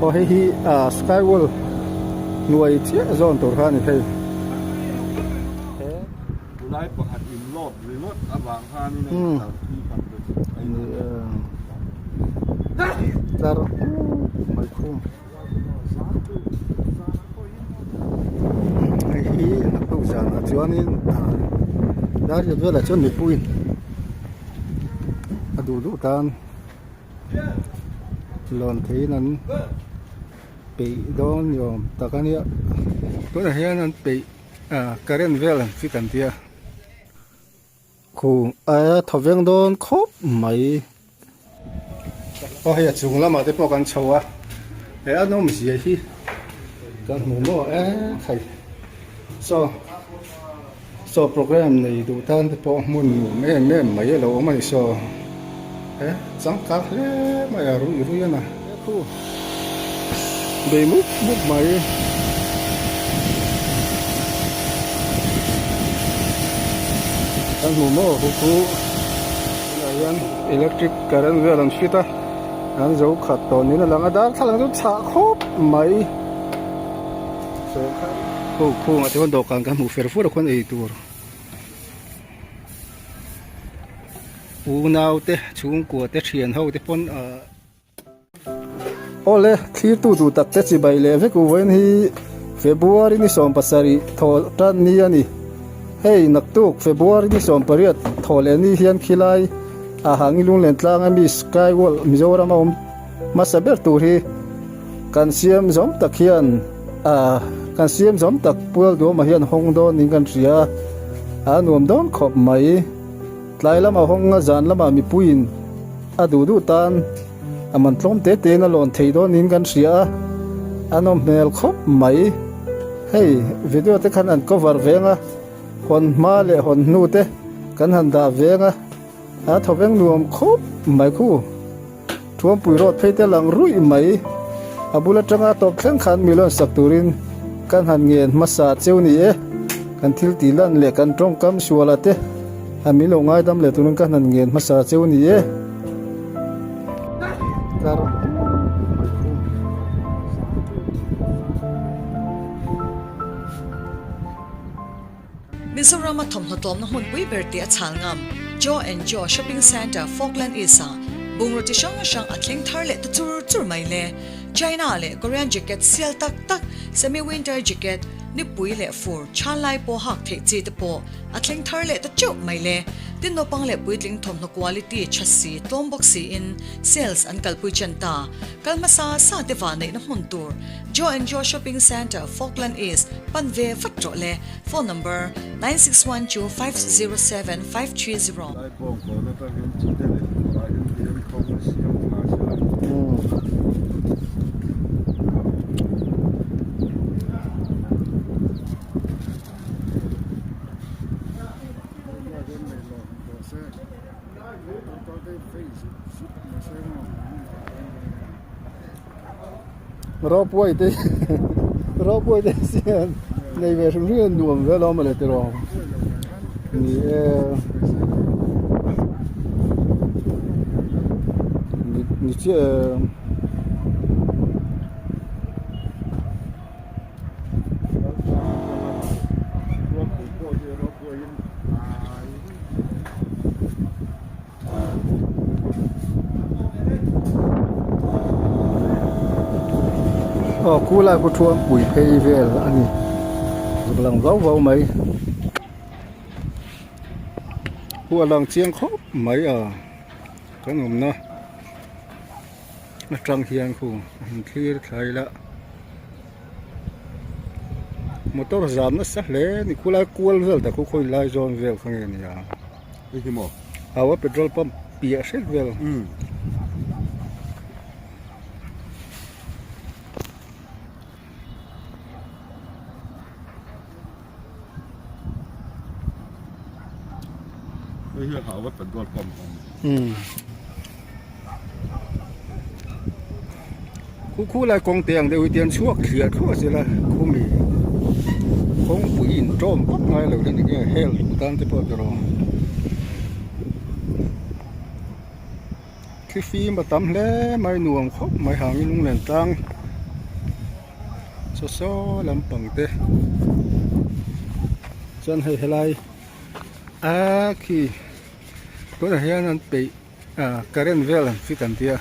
Aw hei hi ah sky wall hnuai chiah zawn tur kha a ni hei. Tunlai pakhat in load ringawt avang khanin a intlar phi khat ve chu a in Tlar mai khu. Hei hi naktuk zanah chuanin ah dar riat velah chuan mipuiin a duh duh tan lawn theiin an peih dawn ni awm tak a nia tunah hian an peih ah current vel an fit an tia Khu a thaw veng dawn khawp mai. Aw hei a chung lamah te pawh kan chho a, he a nawm zia hi kan hmu maw e khai. Saw saw program nei duh tan te pawh hmun nuam em em mai a lo awm a ni saw he changkang hle mai a ruih ruih a na. Khu bei mup mup mai. Kan hmu maw hu chu tunah hian electric current vel an fit a an zo khat tawh niin a lang a darthlalang chu chhah khawp mai ho khungah te chuan dawhkan kan hmuh fer fur a khuan ei tur unau te chhungkua te thian ho te pawn ahh. Awle, thlirtu duh tak te chibai leh vek u vawiin hi February ni 17 thaw tan ni a ni. Hei, naktuk February ni 18 thaw leh ni hian khilai a hangi lunglen tlang ami Sky World Mizoram a awm hmasa ber tur hi kan siam zawm tak hian a kan siam zawm tak Pual Duama hian hawng dawn niin kan hria a, a nuam dawn khawp mai. Tlai lama hawnga zan lama mipuiin a duh duh tan a man tlawm te tein a lawn thei dawn niin kan hria a, a nawm hmel khawp mai. Hei video te khan an cover veng a, hawn hma leh hawn hnu te kan han dah veng a, a thaw veng nuam khawp mai khu. Thuampui rawt phei te lang ruih mai. A bul atanga tawp thleng khan mi lawn sak turin kan han ngen hmasa cheu ni e. Kan thil tih lan leh kan tawngkam suala te a min lo ngaidam leh turin kan han ngen hmasa cheu ni e. Mizorama thawmhnaw tlawmna hmunpui ber tih a chhal ngam Joe and Joe Shopping Centre, Falkland East-ah bungraw chi hrang hrang a thleng thar leh ta chur chur mai le. China leh Korean jacket sial tak tak, semi-winter jacket, nipui leh fur, chhan lai pawh hak theih chi te pawh a thleng thar leh ta teuh mai le. Tin naupang leh puitling thawmhnaw quality tha si, tlawm bawk siin sales an kalpui chen ta. Kal hmasa sa te vahneihna hmun tur Joe and Joe Shopping Centre, Falkland East, pan ve vat rawh le. Phone number, 961250 7530. Lai pawng kawn atangin chite leh turah hian hian kawng a siam tha sela. Ropeway te ropeway te hian nei ve hrim hrim nuam vel awm ale tiraw ni e ni chiah e. Aw khulai khu thuam pui phei vel a ni zuk lang vau vau mai khu a lang chiang khawp mai a kan awmna atang hian khu a han thlir thlai la motor zam nasa hle a ni khulai kual vel tak khu khawi lai zawn vel kha nge nia. Hei hi maw? Aw a petrol pump piah hret vel. Umm. Hei hi hau a petrol pump awm. Umm. Khu khu lai kawng te ang deuh hi tian chhuak thliah thluah zel a khumi kawngpui in tawm vak ngai lo hian enge hel duh tan te pawh tiraw thli fim a tam hle mai nuam khawp mai hangin lunglen tlang. Saw saw lampang te chuan hei helai a khi tunah hian an peih ah current vel an fit an tia.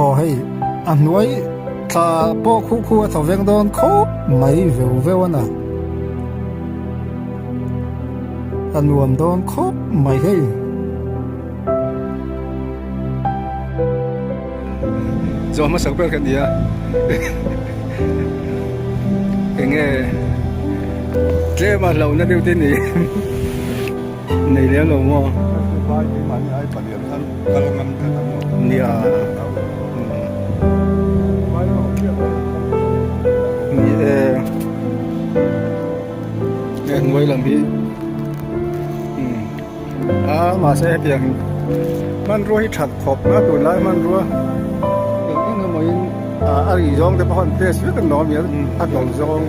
Aw hei a hnuai thla pawh khuh khuh a thaw veng dawn khawp mai veu veu a na a nuam dawn khawp mai hei. Zawh hmasak ber ka ni a enge tlem a hlauhna deuh te ni nei lem lo maw nia ni e he hnuai lam hi. A mahse hetiang hmanrua hi that khawp a tunlai hmanrua eng eng emaw in a ri zawng te pawh an test vek an awm hian a hnawm zawng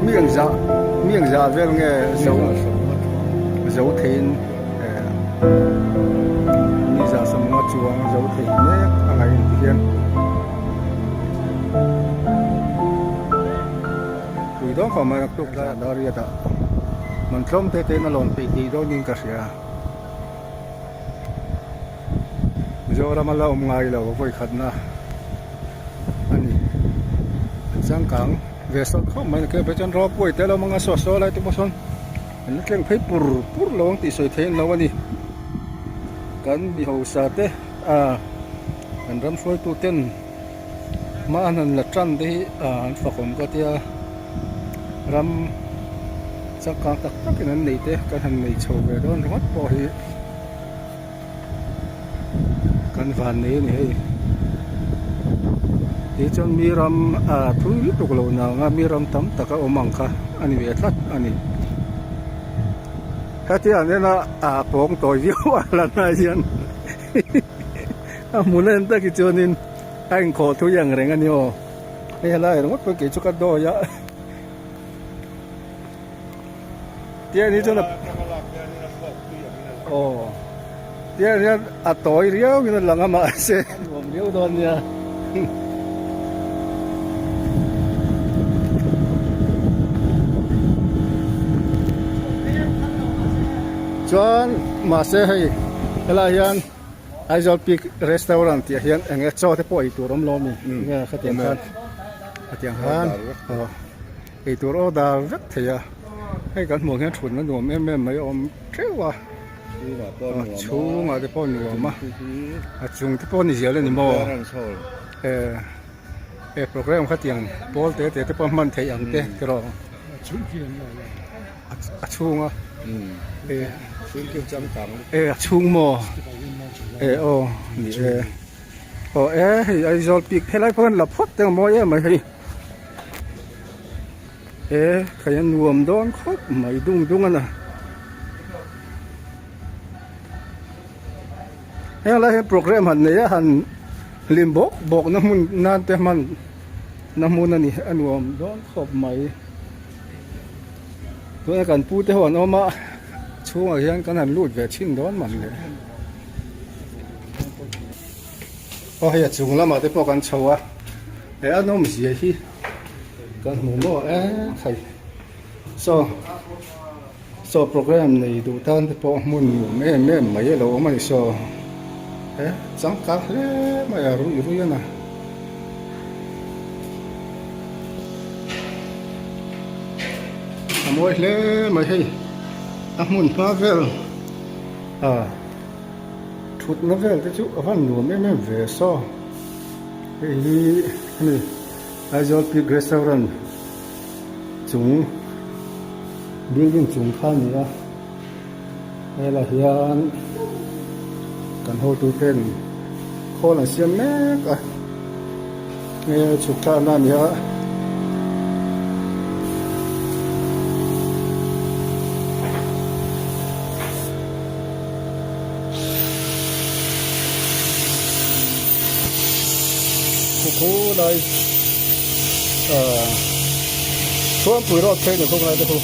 mi ang zah mi ang zah vel nge zo zo theiin mi zah sawmnga chuang zo thei mek a ngaih ang ti hian Pui dawn khawp mai naktuk tlaiah Dariat ah man tlawm te te in a lawn peih tih dawn in ka hria. Mizoram a la awm ngai lo vawi khatna a ni. An changkang ve sawt khawp mai naktuk phei chuan ropui te lo hmang a saw saw lai te pawh sawn an la tleng phei pur pur lo ang tih sawi thei an lo a ni. Kan mi hausa te ah kan ram hruaitu ten. Hma an han la tan te hi an fakawm ka tia ram changkang tak tak in an nei te kan han nei chho ve dawn ringawt pawh hi kan van nei a ni hei tih chuan mi ram ah thui lutuk lo nang a mi ram tam tak a awm ang kha a ni ve tlat a ni hetiang ang hian a pawng tawi viau a lan lai hian. A hmun a en tak hi chuanin a inkhawh thui ang reng a ni aw hei helai ringawt pawh kei chu ka dawi a tiang hi chuan aw tiang hian a tawi riau in a lang a mahse a nuam riau dawn nia. Chuan mahse hei helai hian Aizawl Peak Restaurant tih ah hian eng nge chaw te pawh ei tur awm lo ami nge khatiang khan khatiang khan aw ei tur order vek thei a hei kan hmuh ang hian thutna nuam em em mai a awm teuh a chhungah te pawh nuam a a chung te pawh a ni zel a ni maw e program khatiang pawl te te te pawh hman theih ang te tiraw. A chhung a e e a chhung maw e aw ni e aw e hei Aizawl peak helai pawh hian la phawt te ang mawi em mai hei e thei a nuam dawn khawp mai dung dung a na heng lai hian program han nei a han hlim bawk bawk na hmun nan te hman na hmun a ni a nuam dawn khawp mai. Tuna kan pu te ho an awm a chhungah hian kan han lut ve thin dawn man le. Aw hei a chung lamah te pawh kan chho a he a nawm zia hi kan hmu maw e khai saw saw program nei duh tan te pawh hmun nuam em em mai a lo awm a ni saw he changkang hle mai a ruih ruih a na. A mawi hle mai hei a hmun hma vel ah thutna vel te chu a van nuam em em ve saw hei hi hemi Aizawl Peak Restaurant chung building chung kha a ni a helah hian kan hotu ten khawl an siam mek a nge chhuk thlakna a ni a. Khulai ah Thuampui road phei ni khawp lai te khu.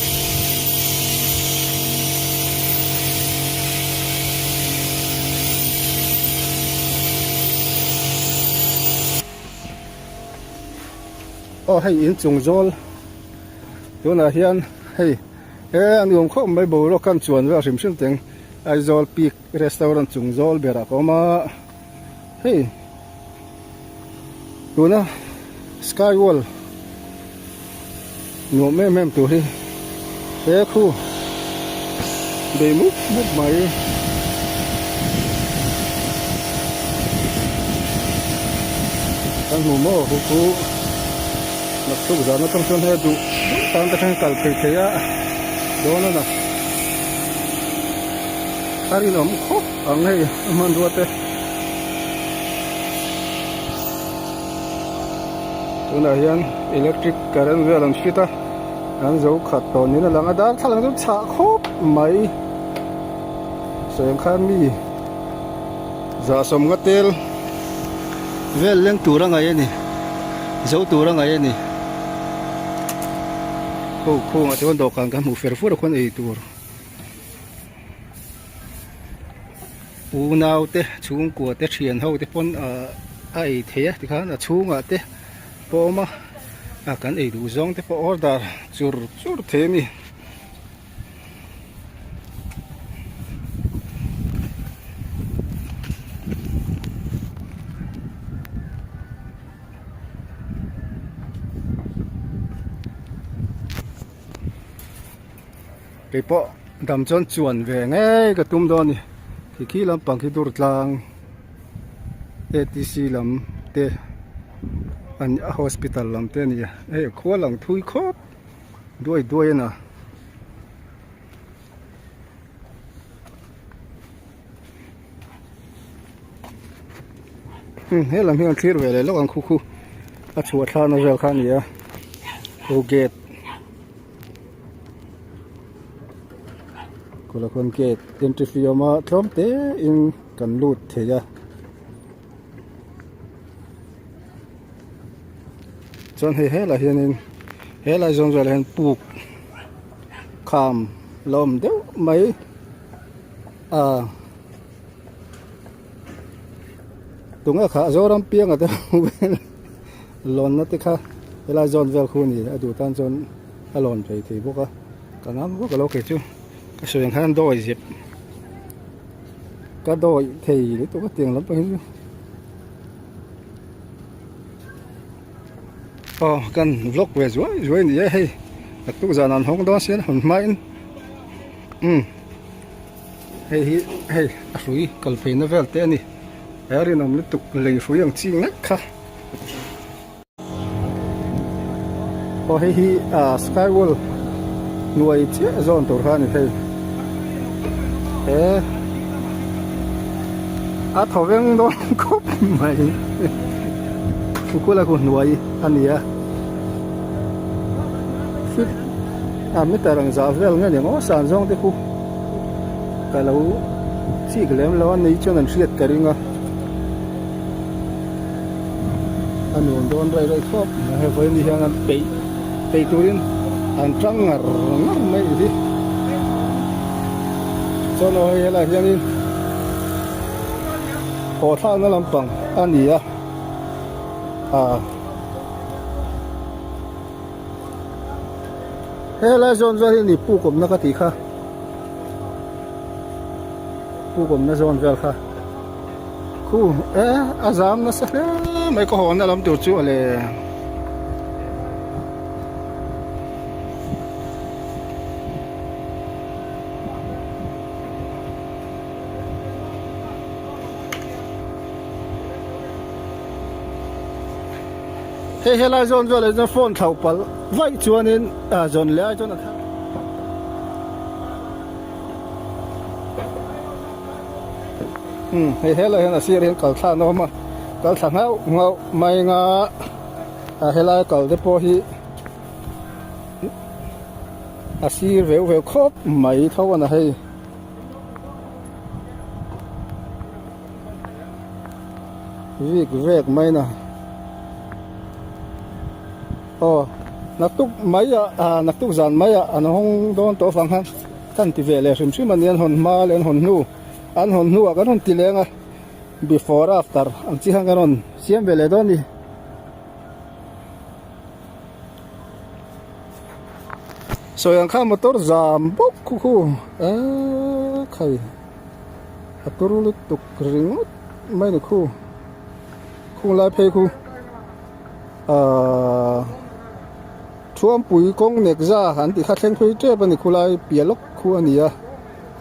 Aw hei inchung zawl tunah hian hei he a nuam khawp mai boruak khan chuan vel hrim hrim teng Aizawl peak restaurant chung zawl berah ka awm a hei tuna sky wall nuam em em tur hi he khu bei mup mup mai. Kan hmu maw hu khu naktuk zan atang chuan hei a duh duh tan te thleng kal phei thei a dawn a na a rinawm khawp ang hei a hmanrua te. Tunah hian electric current vel an fit a an zo khat tawh niin a lang a darthlalang chu chhah khawp mai sawi ang khan mi zahsawm nga tel vel leng tur a ngaih a ni zo tur a ngaih a ni ho khungah chuan dawhkan kan hmuh fer fur a khawn ei tur. Unau te chhungkua te thian ho te pawn ahh a ei thei a tikhan a chhungah te pawh a awm a ah kan ei duh zawng te pawh order chur chur thei a ni. Keipawh dam chuan chuan ve ngei ka tum dawn a ni khi khi lampang khi dur tlang atc lam te an hospital lam te a ni a hei khua lang thui khawp duai duai a na. He lam hian thlir ve leh lawk ang khu khu a chhuah thlakna vel kha a ni a khu gate. Kulakhawn gate entry fee a awm a tlawm te in kan lut thei a chuan hei helai hianin helai zawng zawng ah hian puk kham la awm deuh mai a tunge kha Zoram pianga te lawnna te kha helai zawn vel khu a ni a duh tan chuan a lawn phei thei bawk a ka ngam vak alo kei chu ka sawi ang khan dawi zep ka dawi thei lutuk a tiang lampang hi chu aw kan vlog ve zuai zuai a ni e hei naktuk zan an hawng dawn sia hawn hmain umm hei hi hei a hrui kal pheina vel te a ni he rinawm lutuk lei hrui ang chi ngek kha. Aw hei hi ah sky wall hnuai chiah zawn tur kha a ni thei he a thaw veng dawn khawp mai kula khu hnuai a ni a fit a meter ang zah vel nge ni ang aw san zawng te khu ka lo chik lem lo a nei chuan an hriat ka ring a. A nuam dawn rei rei khawp mai hei vawiin ni hian an peih peih turin an tang ngar ngar mai a ni hi chuan aw hei helaiah hianin haw thlakna lampang a ni a ah helai zawn zawn hi ni puk awmna ka tih kha puk awmna zawn vel kha. Khu e a zam nasa hle mai ka hawn na lam tur chu a le. Hei helai zawn vel ah chuan phone thlauh palh vaih chuanin ah zawn leh ai chuan a thar. Umm hei helai hian a sir hian kal thla an awm a kal thla nghauh nghauh mai anga a helai kal te pawh hi a sir veu veu khawp mai tho a na hei. Vik vek mai na aw naktuk mai ah ah naktuk zan mai ah an hawng dawn tawh avang khan kan ti ve leh hrim hrim a ni an hawn hma leh an hawn hnu an hawn hnu ah kan rawn ti leng a before after ang chi khan kan rawn siam ve leh dawn a ni. Sawi ang kha motor zam bawk khu khu eee khai a tur lutuk ringawt mai ni khu khung lai phei khu ahh thuampui kawng nek za an tih kha thleng phei tep a ni khu lai piah lawk khu a ni a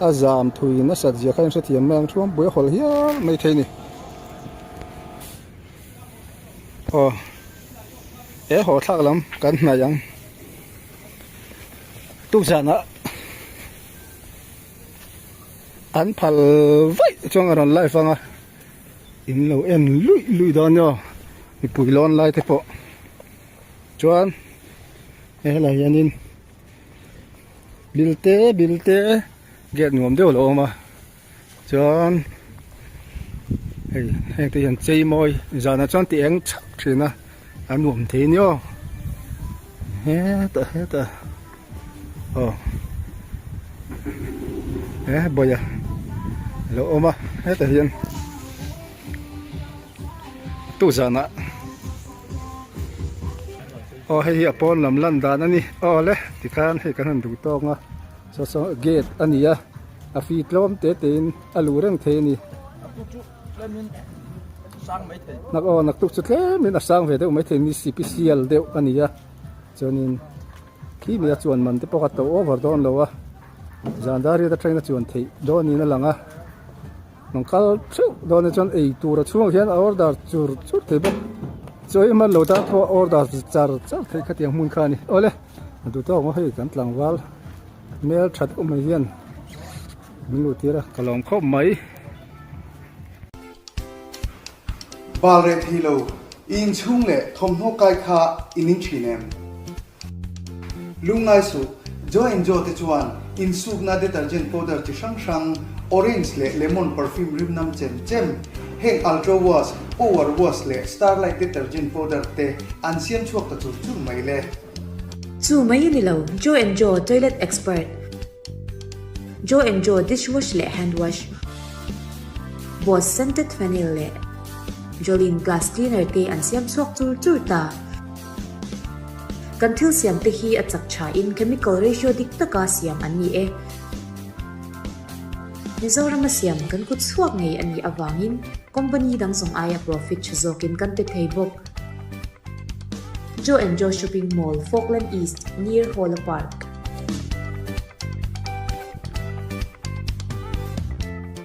a zam thui nasat zia kha a inhrethiam mai ang thuampui a hawlh hial mai thei a ni aw he haw thlak lam kan hnaih ang tukzanah an phal vaih chuan a rawn live ang a in lo en luih luih dawn nia mipui lawn lai te pawh chuan he helai hianin bilte bilte gate nuam deuh a lo awm a. Chuan hei heng te hian chei mawi zanah chuan ti eng chhak thin a a nuam thei a ni aw hetah hetah aw he bawih a lo awm a hetah hian tu zanah aw hei hi a pawn lam lan dan a ni aw le tikhan hei kan han duh tawk a. Saw saw gate a ni a a fi tlawm te te in a luh reng thei a ni nak aw naktuk chu tlem in a sang ve deuh mai thei ni sipisial deuh a ni a chuanin khi mi a chuan man te pawh a to over dawn lo a zan dar riat atangin a chuan theih dawn niin a lang a rawn kal theuh dawn ah chuan ei tur a chhungah hian a order chur chur thei bawk chaw hi hman lo tan pawh a order char char theih khatiang hmun kha a ni awle. A duh tawk maw hei kan tlangval hmel tha deuh mai hian min luh tir a ka lawm khawp mai. Bal reh thei lo, i inchhung leh thawmhnaw kai kha i ning thin em? Lungngai suh, Joe and Joe te chuan insukna detergent powder chi hrang hrang, orange leh lemon perfume rim nam chem chem, heng Ultra Wash, Power Wash leh Starlight detergent powder te an siam chhuak ta chur chur mai le. Chu mai a ni lo, Joe and Joe Toilet Expert, Joe and Joe Dishwash leh Hand Wash, Boss Scented Phenyl leh Jolene Glass Cleaner te an siam chhuak chur chur ta. Kan thil siam te hi a chak tha in chemical ratio dik taka siam an ni e. Mizorama siam kan kut chhuak ngei a nih avangin company dang zawng aia profit tha zawkin kan pe thei bawk. Joe and Joe Shopping Mall, Falkland East, near Hola Park.